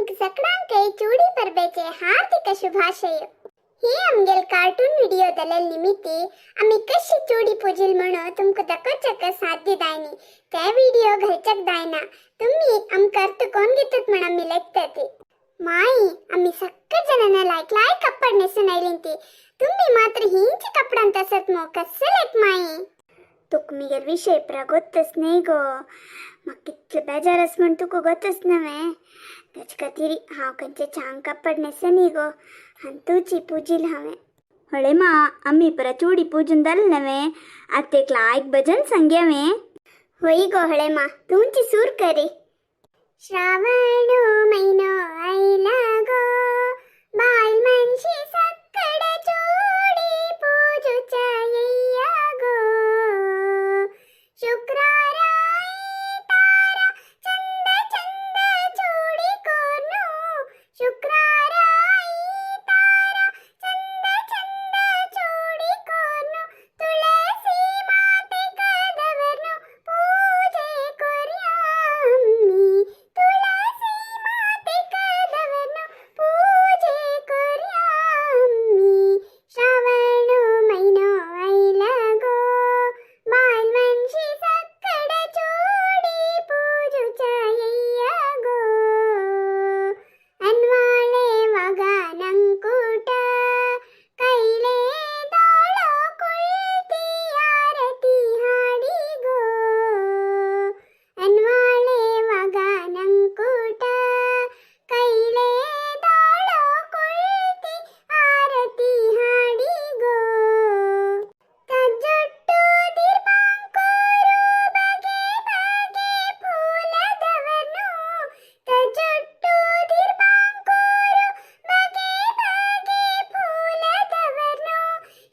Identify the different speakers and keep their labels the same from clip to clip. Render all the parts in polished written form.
Speaker 1: तुमकां सगळ्यांकय चोडी परबेचे हार्दिक शुभाशय. हे आमगेल कार्टून व्हिडिओ जाल्ले निमित्ते आमी कशी चोडी पुजील म्हणून तुमकां दाखोवच्याक साध्य जायनी. ते व्हिडिओ घालच्याक जायना. तुमी आमकां अर्थ कोण घेतात म्हण आमी लेखतात. माई आमी सगळे जणांना लायक लायक कपड नेसून आयलीं ती. तुमी मात्र हिंच कपडांत आसत मो कशें लेक माई?
Speaker 2: तुका मिगेल विशय पुरा गोत्तच न्हय गो. म्हाका कितले बेजार आसा म्हण तुका गोत्तच नवें. ताचे खातीर हांव खंयचे छान कपड न्हेसनी गो आनी तुजी पुजील हांवें. हळे मा आमी पुरा चोडी पुजून जालें नवें. आतां एक लायक भजन सांगया हांवें.
Speaker 1: होय गो हळे मा, तुमची सूर करे. श्रावण महिनो आयला गो, बायल मनशी सक्कड चोडी पूजुच्या येया गो. शुक्रारा तारा चंद चंद चोडी कोरनु, शुक्रारा तारा चंद चंद चोडी कोरनु, तुळसी माते कदवरनु पूजे कोर्या आम्मी. तुळसी माते कदवरनु पूजे कोर्या आम्मी. श्रावण महिनो आयला गो, बायल मनशी सक्कड चोडी पूजुच्या येया गो. अनवाळे वागानंकूट कैले दाळो कुळती आरती हाडी गो. अनवाळे वागानंकूट कैले दाळो कुळती आरती हाडी गो. तज्जೊಟ್ಟು ದಿರ್ಬಾಂಕೋರು ಬಗೆ ಬಗೆ ಫೂಲದವನು, ತಜ್ಜೊಟ್ಟು ದಿರ್ಬಾಂಕೋರು ಬಗೆ ಬಗೆ ಫೂಲದವನು,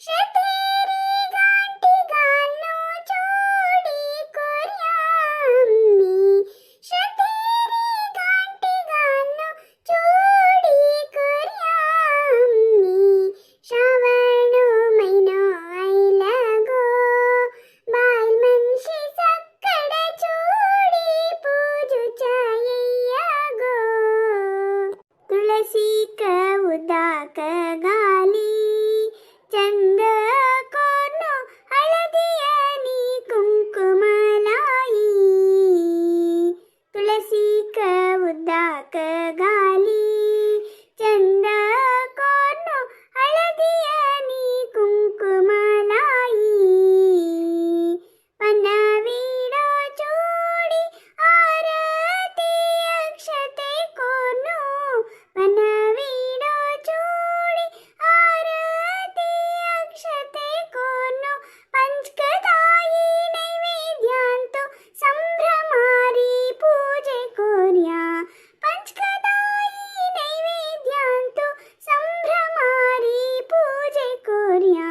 Speaker 1: ಶತೇರಿ ಗಾಂಟಿಗಾಲ್ನು ಚೋಡಿ ಕೊರ್ಯಾಮ್ಮಿ. ಶತೇರಿ ಗಾಂಟಿಗಾಲ್ನು ಚೋಡಿ ಕೊರ್ಯಾಮ್ಮಿ. श्रावण महिनो आयला गो, बायल मनशी सक्कड चोडी पूजुच्या येया गो.
Speaker 2: तुळसीक उदक घाली, चंद कोरनु हळदियनी कुंकुम लाई. तुळसीक उदक घाली, चंद कोरनु हळदियनी कुंकुम लाई. पनविडो चोडी आरती अक्षते कोरनु, पनविडो चोडी आरती अक्षते कोरनु, पंचकदाई नैवेद्यांतो संभ्रमारी पूजे कोर्या. पंचकदाई नैवेद्यांतो संभ्रमारी पूजे कोर्या.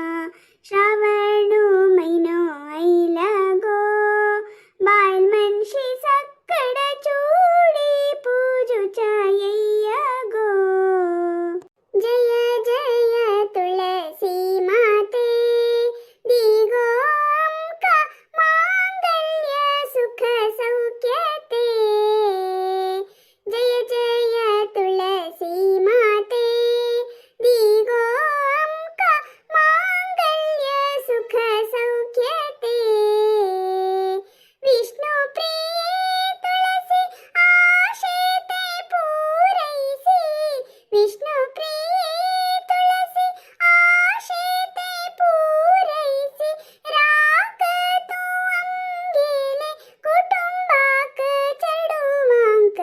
Speaker 2: श्रावण महिनो आयला गो, बायल मनशी सक्कड चोडी पूजुच्या येया गो.
Speaker 1: जय जय तुळसी माते, दी गो आमकां मांगल्य सुख सौख्यते. जय जय तुळसी माते, दी गो आमकां मांगल्य सुख सौख्यते. विष्णु प्रिये तुळसी आशेते पूरैसी, विष्णु प्रिये तुळसी आशेते पूरैसी, राख तूं आमगेले कुटुंबाक चेडवांक,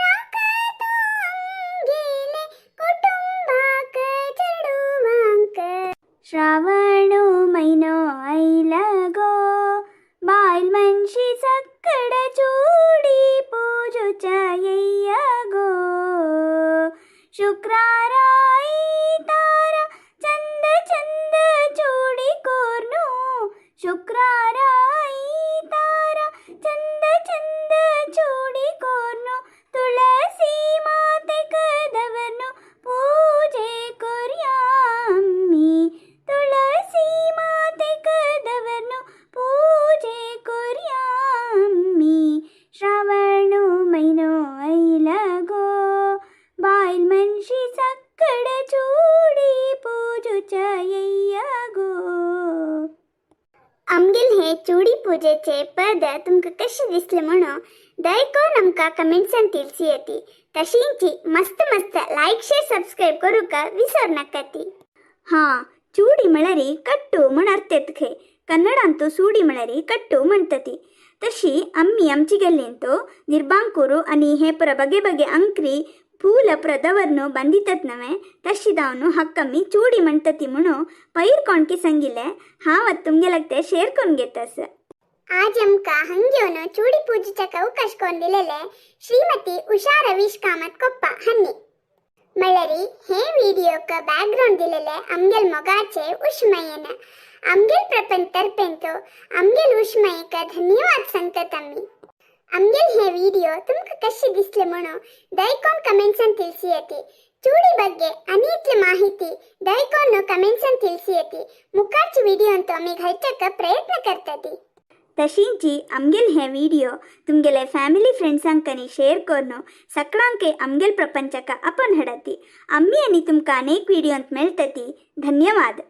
Speaker 1: राख तूं आमगेले कुटुंबाक चेडवांक.
Speaker 2: श्रावण महिनो आयला गो, बायल मनशी सक्कड चोडी पूजुच्या येया गो. शुक्राराई तारा चंद चंद चोडी कोरनु, शुक्राराई तारा चंद चंद चोडी कोरनु, तुळसी माते कदवरनु पूजे कोर्या आम्मी. तुळसी माते कदवरनु पूजे कोर्या आम्मी. श्रावण महिनो आयला गो. ಬಾಯಲ್ ಮನ್ಷಿ ಸಕ್ಕಡ ಚೂಡಿ ಪೂಜುಚಯ್ಯಗೋ. आमगेल हे चुडी पूजेचे पद तुमकां कशें दिसलें म्हणून दयकोन आमकां कमेंट्सान तिळसी येती. तशींची मस्त मस्त लायक, शेअर, सबस्क्राईब करूका विसर नाका ती. हां, चूडी म्हळ्यार कट्टू म्हण अर्थ येत खंय. कन्नडांतू सूडी म्हळ्यार कट्टू म्हणटती. तशी आम्ही आमची गेल्लींतो निर्बांकूರು आणि हे ಪುರ ಬಗೆ ಬಗೆ ಅಂಕ್ರಿ ಪೂಲ ಪ್ರದವರ್ನು ಬಂದಿತತ್ ನವೆ, ತಶಿ ದಾವನು ಹಕ್ಕಮ್ಮಿ ಚೂಡಿ म्हणटती म्हणू ಪೈರ್ कोणकी संगिले. हांव आतां तुमगेल्याक ते शेअर करून घेतास.
Speaker 1: आज आमकां हंग येवन चूडी पूजेच्या अवकाश कोन दिलेले श्रीमती उषा रवीश कामत ಕೊಪ್ಪ ಹನ್ನಿ ಮಳ್ಳರಿ. ಹೇ ವಿಡಿಯೋಕ ಬ್ಯಾಕ್ಗ್ರೌಂಡ್ ದಿलेले आमगेल ಮೊಗಾಚೆ ಉಷ್ಮಯ್ಯನ. आमगेल प्रपंच तर्पेंतो आमगेल उष्मयेक धन्यवाद सांगतात आम्ही. आमगेल हे विडिओ तुमकां कशे दिसले म्हणून दयकोन कमेंट्सान ತಿಳಿಸಿ येते. ಚೂಡಿ ಬಗ್ಗೆ ಅನೇಕ ಮಾಹಿತಿ ದಯಕೋನ್ ಕಮೆಂಟ್सान ತಿಳಿಸಿ येते. मुखारची ವಿಡಿಯೋ ಅಂತೂ आम्ही घालच्याक प्रयत्न करतती.
Speaker 2: तशींची आमगेल हे विडिओ तुमगेले फॅमिली फ्रेंड्सांकनी शेअर करून सगळ्यांके आमगेल प्रपंचका आपण हडती. आम्ही आणि तुमकां अनेक व्हिडिओंत मेळटती. धन्यवाद.